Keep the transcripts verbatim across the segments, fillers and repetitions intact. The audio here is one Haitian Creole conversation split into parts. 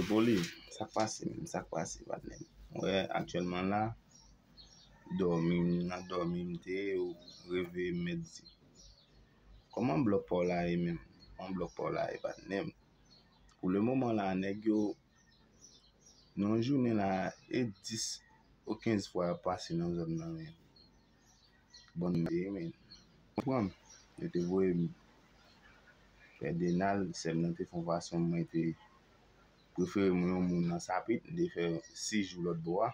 Boli, sa k pase menm? Sa k pase, patnè m? Ou wè, aktyèlman la, dòmi, m nan dòmi m te ye, ou reveye m mèt di, kòman blòk pa w la ye menm? Kòman blòk pa w la ye, patnè m? Pou le moman la, nèg yo, nan yon jounen la, e dis ou kenz fwa y ap pase nan zòn nan, men. Bon, men, men. Konprann? Yo te voye m fè denal, sè m nan te fè yon fason, mwen te prefere mwen yon moun nan Sapit, m te fè sis jou lòt bò a.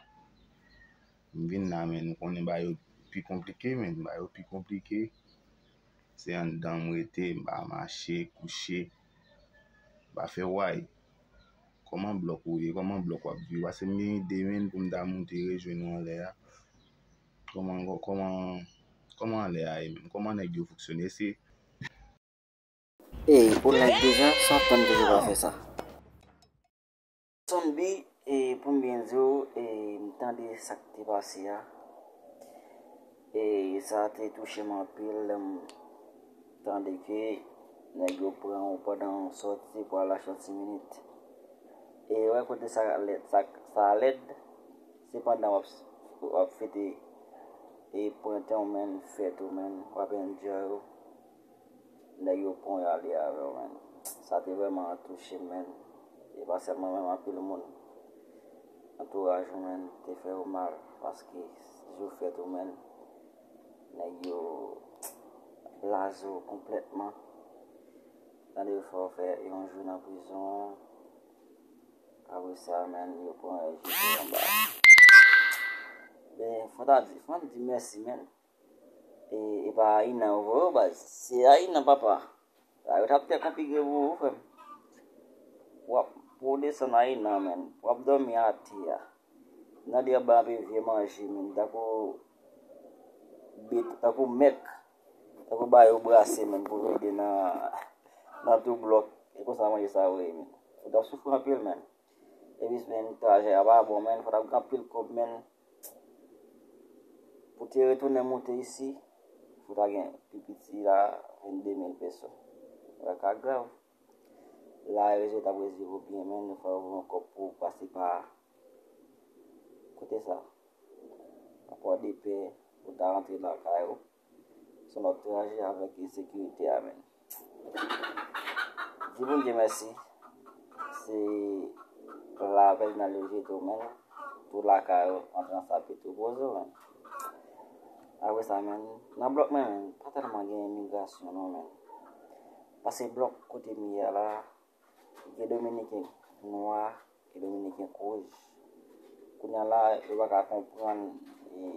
M vin la, men, nou konnen bagay yo pi konplike, men, bagay yo pi konplike. Se anndan m rete, m pa mache, kouche, m pa fè way. Kòman blòk ou ye? Kòman blòk w ap viv? Paske m gen ide, men, pou m ta moute rejwenn ou anlè a. Kòman, kòman, kòman anlè a ye menm? Kòman nèg yo fonksyone? Se Ey, ou nèg deja, sa w ap tann toujou pa fè sa? Sonbi, e, pou m byen di w, e, m tande sa k te pase a. E, sa te touche m anpil lè m tande ke nèg yo pran w pandan w sòti pou al achte yon ti minit. E, wè kote sa lèd, sa, sa lèd, se pandan w ap, w ap fete, e, prentan w, menn, fèt ou, menn, w ap enjoy ou. Nèg yo pran w, y ale avè w, menn. Sa te vrèman touche m, menn. E pa sèlman mwen, men anpil moun. Antouraj ou, menn, te fè w mal, paske jou fèt ou, menn, nèg yo blaze w konplètman. Tande yo fè w fè yon jou nan prizon. Apre sa, menn, yo pran w, yo jete w anba. Men, fò ta di, fò n di mèsi, menn. E, e pa Ayina yo voye w, baz. Se Ayina, papa. Sa yo t ap fè konplike pou ou, frè m. W ap, pou w desann Ayina, menn. W ap dòmi atè a. Nan de anba anpe vye manje, menn. Tankou bet, tankou mèk. Tankou ba yo brase, menn, pou vide nan, nan tou blòk. E konsa manje sa yo ye, menn. Ou t ap soufri anpil, menn. Epi, menn, trajè a pa bon, menn. Fò t ap gen anpil kòb, menn. Pou te retounen moute isi, fò ta gen pi piti la, vennde mil peso. Sa ka grav. La, rezilta pou rezilta byen, men nou fè yon kòb pou pase pa kote sa. Pa Pòdepè, pou ta rantre lakay ou. Se yon lòt trajè avèk ensekirite a, men. Di Bondye mèsi. Se la pèdi nan leve tou, men tou lakay ou, antre nan sa pi tou poze w, men. Apre sa, men, nan blòk mwen, men, pa tèlman gen imigrasyon, non, men. Paske blòk kote m ye a la, gen Dominiken nwa, gen Dominiken wouj. Kounye a la, yo pa ka konprann, e,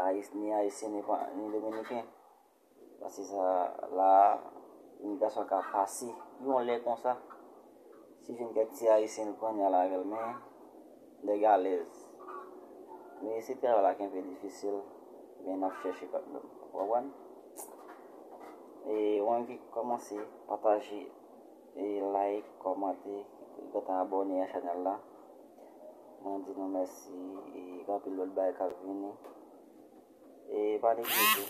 Ayis-, ni Ayisyen, ni pa, ni Dominiken. Paske sa la, imigrasyon ka pase yon lè konsa. Si jwenn kèk ti Ayisyen, l pran, y al avè l, men nèg alèz. Men se travay la ki enpe difisil, men n ap chèche pa nou, w konprann? E ou menm ki kòmanse, pataje, e like, kòmante, ki gentan abòne a chanèl la. Mwen di nou mèsi, e gen anpil lòt bagay k ap vini. E pa neglije.